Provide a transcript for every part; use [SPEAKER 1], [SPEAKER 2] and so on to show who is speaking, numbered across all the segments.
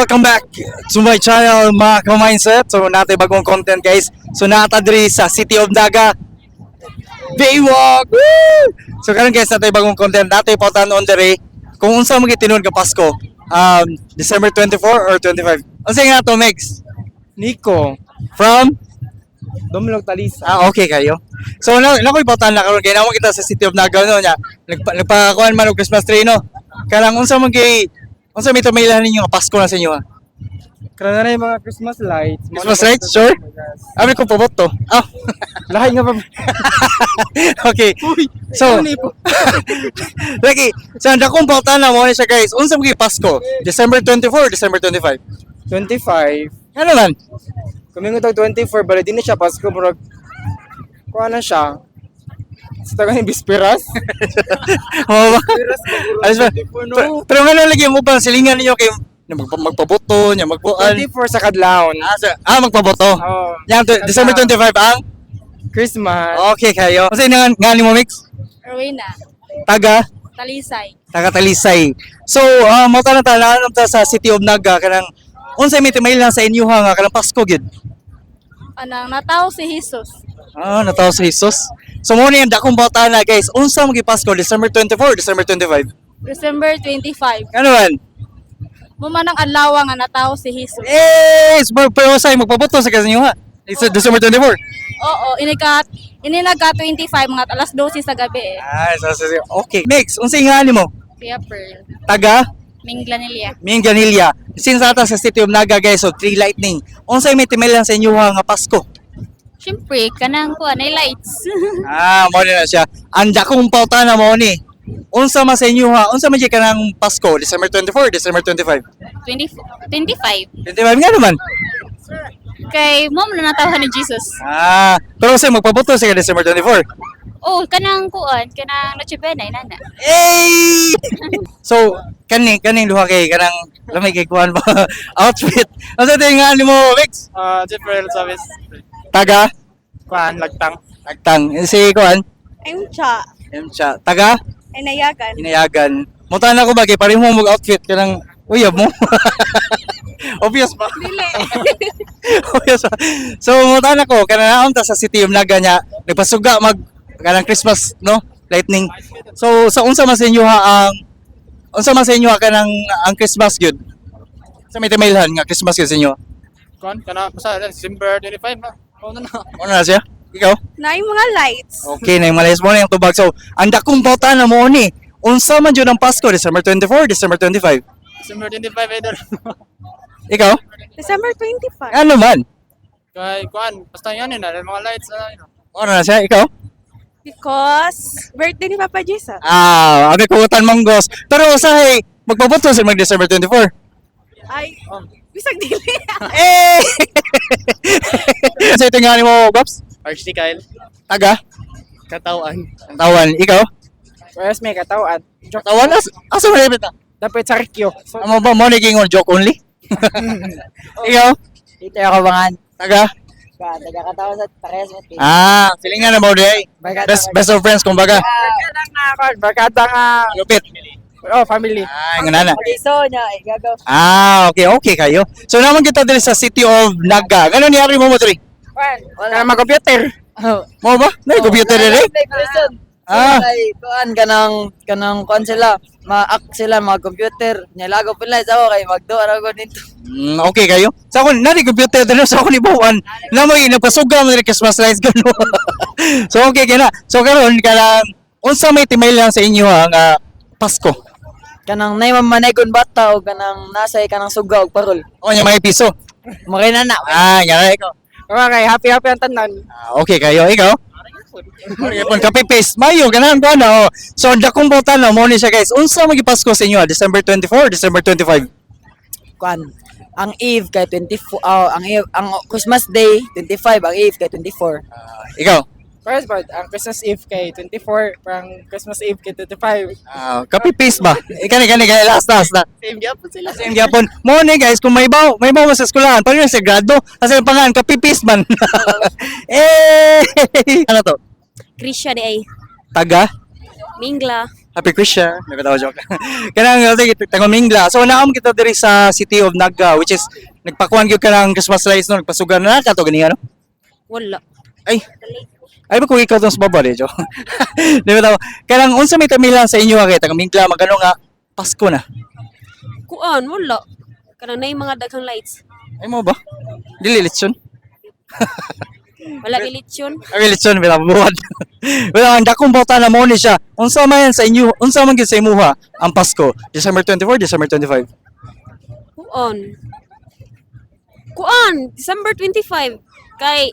[SPEAKER 1] Welcome back to my channel, mga ka-mindset. So naa tay bagong content, guys. So naa ta diri sa City of Naga. Baywalk! Woo! So karon, guys, naa tay bagong content. Naa tay pangutanon diri kung unsa man tinuod ka Pasko. December 24 or 25? Unsa nga to, Megs?
[SPEAKER 2] Nico.
[SPEAKER 1] From?
[SPEAKER 2] Dumlog, Talisay.
[SPEAKER 1] Ah, okay kayo. So na ko'y pangutana karon kay naa man kita sa City of Naga, no, nya. Nagpakuan man og Christmas tree, no. Kanang unsa man kay unsa may tumaylahan ninyo nga Pasko na sa inyo, ha?
[SPEAKER 2] Karon na yung mga Christmas lights.
[SPEAKER 1] Christmas lights, sure?
[SPEAKER 2] Yes.
[SPEAKER 1] Abi ko paboto. Ah.
[SPEAKER 2] Lahi nga pa.
[SPEAKER 1] Okay. So, lagi, so ang dakong pangutana mo ni siya, guys. Unsa man kay Pasko? December 24, December 25?
[SPEAKER 2] 25.
[SPEAKER 1] Ano man?
[SPEAKER 2] Kumingon tag 24, bali di na siya Pasko, murag kuha na siya. Sa taga ni Bisperas.
[SPEAKER 1] Oo ba?
[SPEAKER 2] Bisperas siguro,
[SPEAKER 1] Alis ba?
[SPEAKER 2] 24, no.
[SPEAKER 1] Pero nga lagi mo pa silingan ninyo kay na magpaboto, nya magbuan.
[SPEAKER 2] 24 sa kadlawon.
[SPEAKER 1] Ah, magpaboto.
[SPEAKER 2] Oh.
[SPEAKER 1] Yan, December 25 ang
[SPEAKER 2] Christmas.
[SPEAKER 1] Okay kayo. Kasi nga ni mo, Mix?
[SPEAKER 3] Rowena.
[SPEAKER 1] Taga
[SPEAKER 3] Talisay.
[SPEAKER 1] Taga Talisay. So, mo ta na ta sa City of Naga kanang unsay may timail lang sa inyo, ha, nga kanang Pasko gyud?
[SPEAKER 3] Anang natawo si Jesus.
[SPEAKER 1] Ah, natawo si Jesus. So mo ni ang dakong bata na, guys. Unsa mo Pasko, December 24, December 25?
[SPEAKER 3] December 25.
[SPEAKER 1] Ano man?
[SPEAKER 3] Mo man ang adlaw nga natawo si Jesus.
[SPEAKER 1] Eh, pero say magpaboto sa kanyo, ha. It's December 24.
[SPEAKER 3] Oo, ini ka ini nagka 25 mga alas 12 sa gabi eh.
[SPEAKER 1] Ah, so, okay. Mix, unsay nga nimo?
[SPEAKER 3] Kuya Pearl.
[SPEAKER 1] Taga
[SPEAKER 3] Minglanilla.
[SPEAKER 1] Minganilla. Since ata sa City of Naga, guys, so Tree Lightning. Unsay may timail lang sa inyo, ha, nga Pasko?
[SPEAKER 4] Siyempre, kanang kuha na lights.
[SPEAKER 1] Ah, mo na siya. Ang dakong pauta na mo ni. Unsa man sa inyo, ha? Unsa man jud kanang Pasko? December 24, December 25?
[SPEAKER 4] 20, 25.
[SPEAKER 1] 25 nga naman.
[SPEAKER 4] Kay mom na natawahan ni Jesus.
[SPEAKER 1] Ah, pero sa magpaboto sa December 24.
[SPEAKER 4] Oh, kanang kuan, kanang Noche Buena, inana.
[SPEAKER 1] Hey! So, kani kaning duha kay kanang lamay kay kuan ba outfit. Unsa tayo nga nimo, Mix?
[SPEAKER 2] Ah, Jeffrey Service.
[SPEAKER 1] Taga
[SPEAKER 2] Kuan lagtang.
[SPEAKER 1] Tagtang. Si kuan?
[SPEAKER 5] I'm Cha.
[SPEAKER 1] Emcha. Taga
[SPEAKER 5] Inayagan.
[SPEAKER 1] Inayagan. Muta na ko ba kay pareho mo mag outfit kanang uyab mo. Obvious ba?
[SPEAKER 5] Dili.
[SPEAKER 1] Obvious ba? So muta na ko kanang naon ta sa City of Naga nya nagpasuga mag kanang Christmas, no, lightning. So sa unsa man sa inyo, ha, ang unsa man sa inyo, ha, kanang ang Christmas gyud? Sa may timailhan nga Christmas gyud sa inyo?
[SPEAKER 2] Kuan kana basta December 25 na. Oh na na.
[SPEAKER 1] Ano na siya? Ikaw?
[SPEAKER 5] Na yung mga lights.
[SPEAKER 1] Okay na yung malayas mo na yung tubag. So, ang dakong bauta na mo ni, unsa man jud ang Pasko, December 24, December 25?
[SPEAKER 2] December 25 either.
[SPEAKER 1] Ikaw?
[SPEAKER 5] December 25.
[SPEAKER 1] Ano man?
[SPEAKER 2] Kay kuan basta yan na mga lights ah.
[SPEAKER 1] Ano na siya? Ikaw?
[SPEAKER 5] Because birthday ni Papa Jesus.
[SPEAKER 1] Ah, abi kutan manggos. Pero usahay, magpaboto sa mag December 24.
[SPEAKER 5] Ay, bisag dili.
[SPEAKER 1] Eh! Sa ito nga ni mo, Babs?
[SPEAKER 2] RC Kyle.
[SPEAKER 1] Taga?
[SPEAKER 2] Katawan.
[SPEAKER 1] Ang tawan. Ikaw?
[SPEAKER 2] Whereas may katawan.
[SPEAKER 1] Tawan? Asa mo na?
[SPEAKER 2] Dapat sa Rikyo. So,
[SPEAKER 1] Amo ba mo naging joke only? Ikaw?
[SPEAKER 6] Dito ako bangan.
[SPEAKER 1] Taga?
[SPEAKER 6] Ba, taga katawan sa parehas mo.
[SPEAKER 1] Ah, silingan na mo di ay.
[SPEAKER 6] Barkada.
[SPEAKER 1] Best, best of friends, kumbaga.
[SPEAKER 2] Barkada nga ako. Barkada nga.
[SPEAKER 1] Lupit.
[SPEAKER 2] Oh, family.
[SPEAKER 1] Ah, nga na.
[SPEAKER 6] Iso niya, eh, gagaw.
[SPEAKER 1] Ah, okay kayo. So naman kita diri sa City of Naga. Gano niyari mo mo diri?
[SPEAKER 2] Wala. Mga computer.
[SPEAKER 1] Mo ba? Nay computer diri? Ah.
[SPEAKER 6] Ah. Kay kuan kanang kuan sila, ma-act sila mga computer. Nya lago pila sa ako kay magdo ra ko dito.
[SPEAKER 1] Okay kayo. Sa ako nari computer diri sa ako ni buwan. Namoy nagpasuga mo diri Christmas lights gano. So okay kay na. So karon kanang unsa may timail lang sa inyo, ha, nga Pasko?
[SPEAKER 6] Kanang nay mamanay kun bata o kanang nasay kanang suga og parol.
[SPEAKER 1] O nya may piso.
[SPEAKER 6] Makay na na.
[SPEAKER 1] Ah, nga na ikaw.
[SPEAKER 2] Okay, happy happy ang tanan.
[SPEAKER 1] Ah, okay kayo, ikaw? Okay, pon kape paste. Mayo ganahan ko na. Oh. So ang dakong bota na mo ni siya, guys. Unsa magi Pasko sa inyo, ah? December 24, December 25?
[SPEAKER 6] Kuan. Ang Eve kay 24, oh, ang Eve, ang Christmas Day 25, ang Eve kay 24.
[SPEAKER 1] Ah, ikaw?
[SPEAKER 2] First part, ang Christmas Eve kay 24, parang Christmas Eve kay 25.
[SPEAKER 1] Ah, copy paste ba? Ikaw ni kani kani last last na.
[SPEAKER 2] Same gyapon sila.
[SPEAKER 1] Same gyapon. Mo ni, guys, kung may baw mo sa eskwelahan, paano sa grado? Kasi ang pangan copy paste man. Eh, ano to?
[SPEAKER 4] Krisha di ay.
[SPEAKER 1] Taga
[SPEAKER 4] Mingla.
[SPEAKER 1] Happy Christian. May bitaw joke. Kanang sige, taga Mingla. So naam kita diri sa City of Naga, which is nagpakuan gyud ka ng Christmas lights, no, nagpasugan na ka to ganiya, no?
[SPEAKER 3] Wala.
[SPEAKER 1] Ay. Ay ba kung ikaw tong sa baba joke. Di ba tao? Kanang unsa may tamilan sa inyo kay taga Mingla magano nga Pasko na.
[SPEAKER 7] Kuan, wala. Kanang nay mga daghang lights.
[SPEAKER 1] Ay mo ba? Dili lechon.
[SPEAKER 7] Wala ilitsyon.
[SPEAKER 1] Ay lechon bila buhat. Wala ang dakong bota na mo ni siya. Unsa man sa inyo, unsa man gyud sa imuha ang Pasko? December 24, December 25.
[SPEAKER 7] Kuan. Kuan, December 25 kay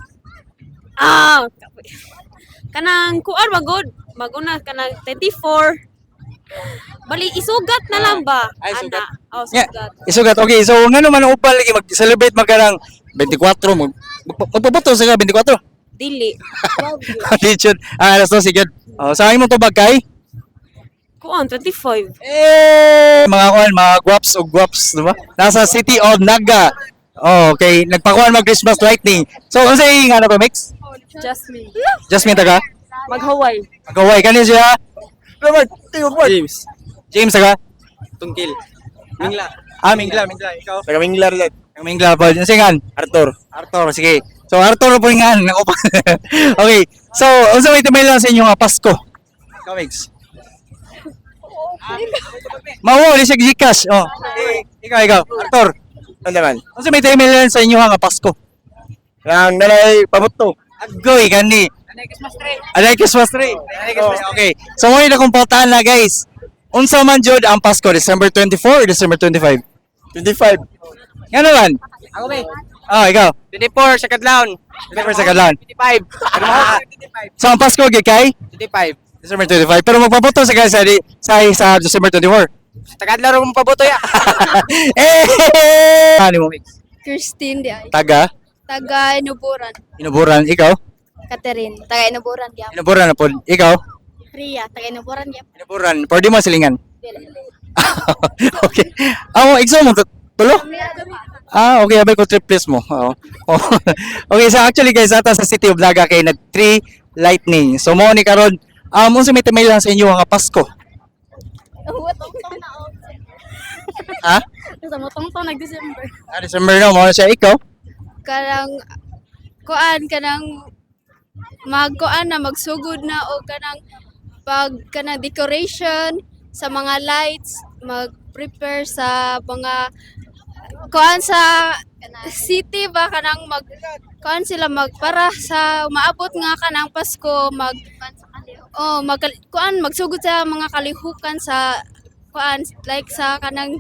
[SPEAKER 7] kanang kuan magod, maguna kanang 24. Bali isugat na lang ba?
[SPEAKER 1] Ay, sugat.
[SPEAKER 7] Ana. Oh,
[SPEAKER 1] Yeah.
[SPEAKER 7] sugat.
[SPEAKER 1] Isugat. Okay, so ngano man ang upal lagi mag-celebrate magkarang 24 mag magpapato sa 24.
[SPEAKER 7] Dili.
[SPEAKER 1] Lechon. Ah, alas 12 gyud. Oh, sa imong tubag kay
[SPEAKER 7] Kuan 25.
[SPEAKER 1] eh mga kuan, mga guwaps o guwaps, di ba? Nasa City of Naga. Oh, okay, nagpakuan mag Christmas lightning. So unsay nga na ba mix?
[SPEAKER 7] Jasmine.
[SPEAKER 1] Jasmine taga?
[SPEAKER 7] Maghaway.
[SPEAKER 1] Magaway kani siya.
[SPEAKER 2] Robert, Robert.
[SPEAKER 8] James.
[SPEAKER 1] James taga?
[SPEAKER 8] Tungkil. Mingla.
[SPEAKER 1] Ah, Mingla, Mingla. Ikaw?
[SPEAKER 8] Taga Mingla rin.
[SPEAKER 1] Ang Mingla pa. Unsay ngan?
[SPEAKER 8] Arthur.
[SPEAKER 1] Arthur, sige. So Arthur po nga nako pa. Okay. So unsa may timay lang sa inyo nga Pasko? Comics. Mawo ni siya GCash. Oh. Okay. Ikaw, ikaw. Arthur.
[SPEAKER 8] Ano naman?
[SPEAKER 1] Unsa may timay lang sa inyo nga Pasko?
[SPEAKER 8] Ang nalay pabuto.
[SPEAKER 1] Agoy kani. Anay Christmas tree. Anay Christmas tree. Okay. So mo na kung na guys. Unsa man jud ang Pasko, December 24 or December 25?
[SPEAKER 8] 25.
[SPEAKER 1] Ngano man?
[SPEAKER 6] Ako may.
[SPEAKER 1] Oh, ikaw.
[SPEAKER 6] 24 sa kadlawon.
[SPEAKER 1] 24 sa kadlawon.
[SPEAKER 6] 25.
[SPEAKER 1] So ang Pasko gyud kay
[SPEAKER 6] 25.
[SPEAKER 1] December 25. Pero magpaputo sa guys sa, sa, sa December 24.
[SPEAKER 6] Sa tagadlaw mong pabuto ya.
[SPEAKER 1] Eh! Ano mo, mix?
[SPEAKER 3] Christine di ay.
[SPEAKER 1] Taga,
[SPEAKER 3] Taga Inuburan.
[SPEAKER 1] Inuburan, ikaw?
[SPEAKER 3] Catherine, taga Inuburan di.
[SPEAKER 1] Inuburan na po. Ikaw?
[SPEAKER 3] Ria, taga Inuburan di.
[SPEAKER 1] Inuburan. Pwede mo silingan. Okay. Ako, exam mo, tulo? Ah, okay. Abay ko triplets mo. Oo. Oh. Okay, so actually guys, ata sa City of Naga kay nag tree lightning. So mo ni karon, unsa may timay lang sa inyo nga Pasko? Ha?
[SPEAKER 3] Sa motong to nag December.
[SPEAKER 1] Ah, December na mo na siya ikaw.
[SPEAKER 3] Kanang kuan kanang magkuan na magsugod na o kanang pag kanang decoration sa mga lights, mag-prepare sa mga kuan sa city ba, kanang mag kuan sila magpara sa maabot nga kanang Pasko, mag oh mag kuan magsugod sa mga kalihukan sa kuan, like sa kanang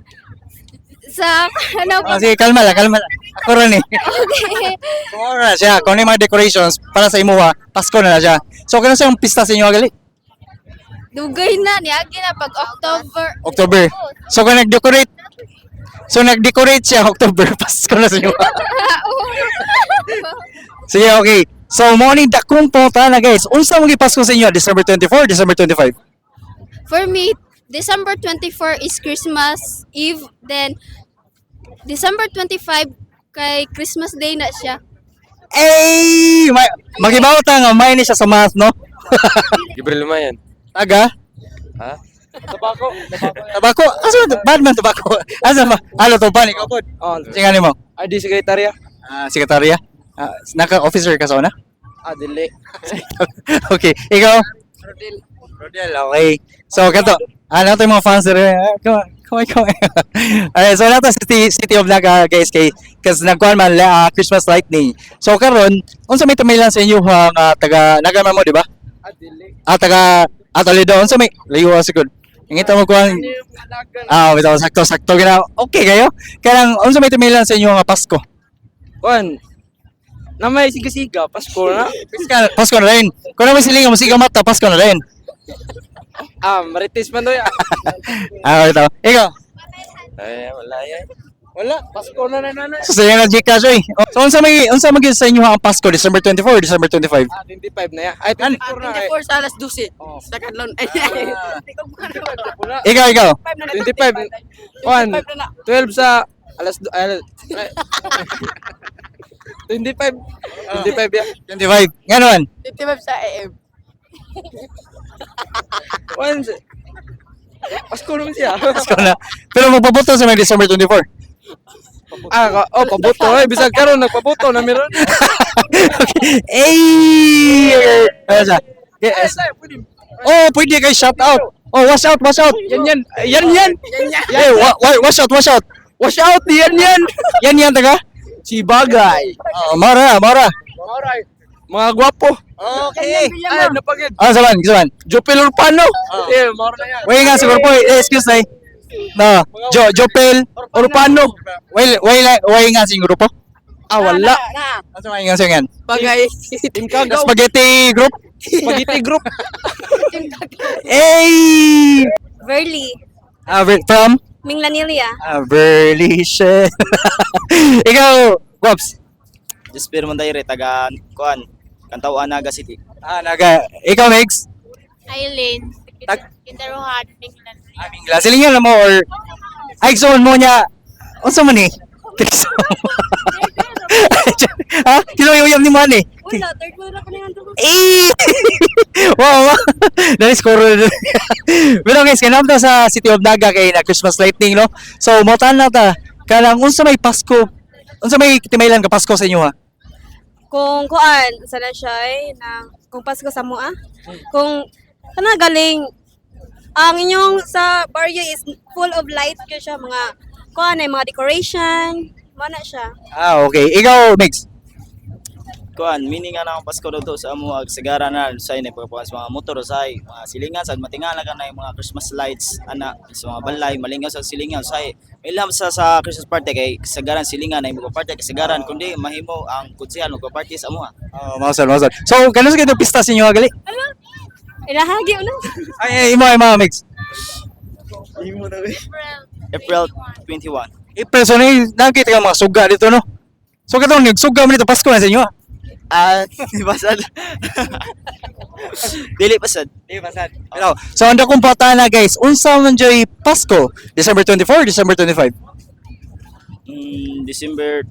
[SPEAKER 3] sa kanang
[SPEAKER 1] Ah, sige, kalma lang, kalma lang. Ako rin eh.
[SPEAKER 3] Okay.
[SPEAKER 1] So, mao na siya. Kung ano yung mga decorations para sa imuha, Pasko na na siya. So, kano sa yung pista sa inyo agali?
[SPEAKER 3] Dugay na niagi na pag October.
[SPEAKER 1] October. So, kung nag-decorate, so nag-decorate siya October, Pasko na sa inyo. Sige, okay. So, morning dakong punta na guys. Unsa mo Pasko sa inyo? December 24, December 25?
[SPEAKER 3] For me, December 24 is Christmas Eve, then December 25 kay Christmas Day na siya.
[SPEAKER 1] Ay! May, magibaw ta nga, may ni siya sa math, no?
[SPEAKER 8] Gabriel Lumayan.
[SPEAKER 1] Taga?
[SPEAKER 8] Ha?
[SPEAKER 2] Tabako.
[SPEAKER 1] Tabako? Asa man? Bad man tabako. Asa ba? Ano to ba? Ikaw po.
[SPEAKER 2] Oh,
[SPEAKER 1] Sige nga nimo.
[SPEAKER 2] ID sekretarya.
[SPEAKER 1] Ah, sekretarya? Ah, naka-officer ka sa una?
[SPEAKER 2] Ah, dili.
[SPEAKER 1] Okay. Ikaw? Rodel. Rodel, okay. So, kato. Ano to yung mga fans rin? Ah, come on, come on, come on. Alright, so nato City, City of Naga, guys, kay kasi nagkuhan man Christmas lightning. So karon, unsa may tumay lang sa inyo nga taga Naga man mo, di ba?
[SPEAKER 2] Ah, dili.
[SPEAKER 1] Ah, taga Toledo, unsa may layo ah, sigud. Ngita mo kuan. Ah, bitaw sakto sakto gina. Okay kayo. Kanang unsa may tumay lang sa inyo nga Pasko?
[SPEAKER 2] Kuan. Na may siga-siga, Pasko na.
[SPEAKER 1] Pasko, Pasko na rin. Kung naman silingan mo siga mata, Pasko na rin.
[SPEAKER 2] Ah, marites man to ya.
[SPEAKER 1] Ah, bitaw. Ikaw.
[SPEAKER 8] Ay, wala yan.
[SPEAKER 2] Wala, Pasko na na na.
[SPEAKER 1] So sa nga Gcash oy. So unsa may gyud sa inyo ang Pasko, December 24 or December 25?
[SPEAKER 2] Ah, 25 na ya. Ay, 24 na.
[SPEAKER 6] 24 sa alas 12.
[SPEAKER 2] Oh.
[SPEAKER 6] Sa kadlawon.
[SPEAKER 1] Ikaw, ikaw.
[SPEAKER 2] 25. Kuan. 12 sa alas 25. 25 ya.
[SPEAKER 1] 25. Nga naman.
[SPEAKER 6] 25 sa AM.
[SPEAKER 2] Kuan. Pasko naman siya.
[SPEAKER 1] Pasko na. Pero magpaboto sa may December 24.
[SPEAKER 2] Ah, oh, paboto. Eh, bisag karon nagpaboto na meron.
[SPEAKER 1] Okay. Ay! Okay. Ano siya? Yes. Oh, pwede kay shout out. Oh, wash out, wash out.
[SPEAKER 2] Yan yan. Yan yan.
[SPEAKER 1] Hey, wash out, wash out.
[SPEAKER 2] Wash out yan yan.
[SPEAKER 1] Yan yan taga.
[SPEAKER 2] Si Bagay.
[SPEAKER 1] Oh, mara, mara.
[SPEAKER 2] Mga gwapo.
[SPEAKER 1] Okay.
[SPEAKER 2] Ay, napagid.
[SPEAKER 1] Ah, saban, saban.
[SPEAKER 2] Jopel Urpano. Eh, mao na yan.
[SPEAKER 1] Wait nga siguro po, eh, excuse na eh. No, Jo Jopel
[SPEAKER 2] Urpano.
[SPEAKER 1] Wait, wait, wait nga siguro po.
[SPEAKER 2] Ah, wala.
[SPEAKER 1] Ano nga nga
[SPEAKER 2] Bagay. Team Kagaw.
[SPEAKER 1] Spaghetti group.
[SPEAKER 2] Spaghetti group.
[SPEAKER 1] Hey!
[SPEAKER 3] Verly.
[SPEAKER 1] Ah, from?
[SPEAKER 3] Minglanilia.
[SPEAKER 1] Ah, Verly shit. Ikaw, Wops.
[SPEAKER 6] Jasper Mondayre taga kuan Kantawaan, Naga City.
[SPEAKER 1] Ah, naga. Ikaw, Megs.
[SPEAKER 4] Eileen.
[SPEAKER 1] Tag-
[SPEAKER 4] Kindaruhan, Minglan.
[SPEAKER 1] Ah, Mingla. Silingan na mo or ay, gusto mo niya. Unsa man eh? Tikso. Ha? Kilo yung uyam ni mo ani?
[SPEAKER 3] Wala, third floor na kani.
[SPEAKER 1] Eh! Wow. That is cool. Pero guys, kanam ta sa City of Naga kay na Christmas lightning, no? So, motan na ta. Kanang unsa may Pasko, unsa may timaylan ka Pasko sa inyo ha?
[SPEAKER 3] Kung kuan, sana siya eh, na kung Pasko sa mua. Kung kana galing ang inyong sa barrio is full of light kaya siya mga kuan ay mga decoration, mana siya.
[SPEAKER 1] Ah, okay. Ikaw, Mix.
[SPEAKER 6] Kuan meaning nga na ang Pasko daw to sa amo ag sigara na sa inay pagkapuan sa mga motor sa mga silingan sa matingala ka na yung mga Christmas lights ana sa mga balay malingaw sa silingan sa ilham sa Christmas party kay kasagaran silingan ay magpa-party kasagaran kundi mahimo ang kutsihan magpa-party sa amo.
[SPEAKER 1] Oh, mausal, mausal. So, ganun sa kayo pista sa inyo ha, gali?
[SPEAKER 3] Ilahagi una.
[SPEAKER 1] Ay, ay, imo, imo, Mix.
[SPEAKER 6] April 21.
[SPEAKER 1] April, so nakita ka mga suga dito, no? So, katong nagsuga mo dito, Pasko na sa inyo ha?
[SPEAKER 6] Ah, di ba sad? Dili pa sad.
[SPEAKER 1] Di ba, sad? Pero, so, ang dakong patana, guys, unsa man joy Pasko? December 24, December 25?
[SPEAKER 6] December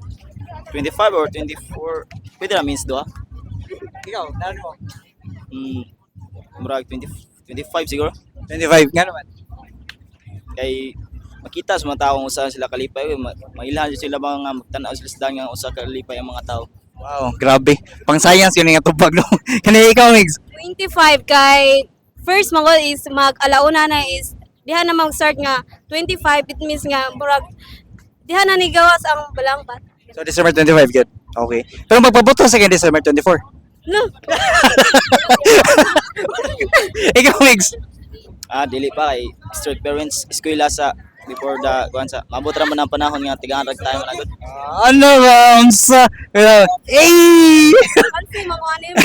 [SPEAKER 6] 25 or 24 pwede na means do ah.
[SPEAKER 1] Ikaw, nano mo?
[SPEAKER 6] Murag 20, 25 siguro.
[SPEAKER 1] 25, nga naman.
[SPEAKER 6] Kay makita sa mga tao kung saan sila kalipay, uy, mailhan sila mga magtan-aw sila sa daan nga usa kalipay ang mga tao.
[SPEAKER 1] Wow, grabe. Pang science yun nga tubag, no? Kani ikaw, Migs.
[SPEAKER 3] 25 kay first mga is mag alauna na is diha na mag-start nga 25, it means nga murag diha na ni gawas ang balangbat.
[SPEAKER 1] So, December 25, good. Okay. Pero magpaboto sa kay December 24.
[SPEAKER 3] No.
[SPEAKER 1] Ikaw, Migs.
[SPEAKER 6] Ah, dili pa kay strict parents eskwela sa before the kuan sa maabot ra man ang panahon nga tigaan rag tayo man agad.
[SPEAKER 1] Ano ba? Unsa? Eh!
[SPEAKER 3] Pansi mga ano mo.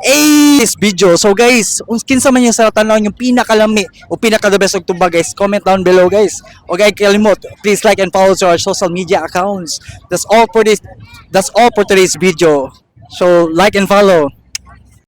[SPEAKER 1] Eh! This video. So guys, kinsa man yung sa tan-awon yung pinakalami o pinaka the best og tubag guys, comment down below guys. O guys, kalimot, please like and follow to our social media accounts. That's all for today's video. So like and follow.